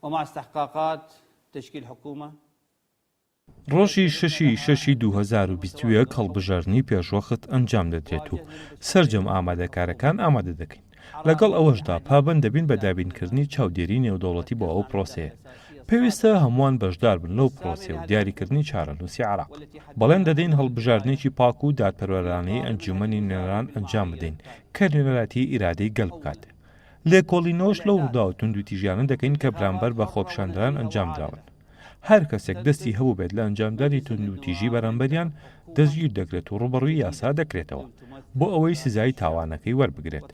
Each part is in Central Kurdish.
ومع استحقاقات تشکیل حکومە. ڕۆژی شەشی شەشی 2021 هەڵبژاردنی پێشوەخت ئەنجام دەدرێت و سەرجەم ئامادەکارەکان ئامادە دەکەین. لەگەڵ ئەوەشدا پابەند دەبین بە دابینکردنی چاودێری نێودەوڵەتی بۆ ئەو پرۆسەیە. پێویستە هەمووان بەشداربن لەو پرۆسەیە و دیاریکردنی چارەنووسی عێراق. بەڵێن دەدەین هەڵبژاردنێکی پاک و دادپەروەرانەی ئەنجوومەنی نوێنەران ئەنجام بدەین کە نوێنەرایەتی ئیرادەی گەل بکات. لێکۆڵینەوەش لەو ڕووداوە توندوتیژیانە دەکەین کە بەرامبەر بە خۆپیشاندەران ئەنجامدراون. هەر کەسێک دەستی هەبووبێت لە ئەنجامدانی توندوتیژی بەرامبەریان، دەستگیر دەکرێت و ڕووبەڕووی یاسا دەکرێتەوە، بۆ ئەوەی سزای تاوانەکەی وەربگرێت.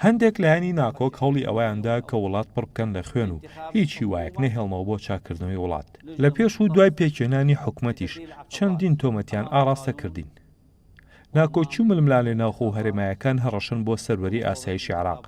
هەندێک لایەنی ناکۆک هەوڵی ئەوەیان دا کە وڵات پڕ بکەن لە خوێن و هیچ هیوایەک نەهێڵنەوە بۆ چاککردنەوەی وڵات. لە پێش و دوای پێکهێنانی حکومەتیش چەندین تۆمەتیان ئاڕاستە کردین. ناکۆکی و ململانێ ناوخۆ و هەرێمایەکان هەڕەشەن بۆ سەروەری ئاسایشی عێراق.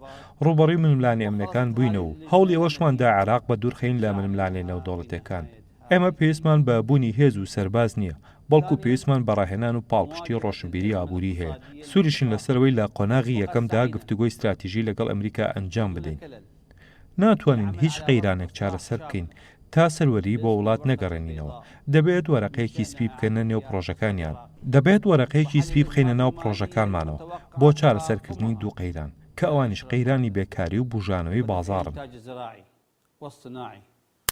ڕووبەڕووی ململانێ ئەمنیەکان بووینەوە و هەوڵی ئەوەشمان دا عێراق بە دوورخەین لە ململانێ نێودەوڵەتیەکان. ئێمە پێویستمان بە بوونی هێز و سەرباز نییە، بەڵکو پێویستمان بە ڕاهێنان و پاڵپشتی ڕۆشنبیری ئابووری هەیە. سووریشین لەسەر ئەوەی لە قۆناغی یەکەمدا گفتوگۆی ستراتیژی لەگەڵ ئەمریکا ئەنجام بدەین. ناتوانین هیچ قەیرانێک چارەسەر بکەین تا سەروەریی بۆ وڵات نەگەڕێنینەوە. دەبێت وەرەقەیەکی سپی بکەنە نێو پڕۆژەکانیان. دەبێت وەرەقەیەکی سپی بخەینە ناو پڕۆژەکانمانەوە بۆ چارەسەرکردنی دوو قەیران، کە ئەوانیش قەیرانی بێکاری و بوژانەوەی بازاڕن.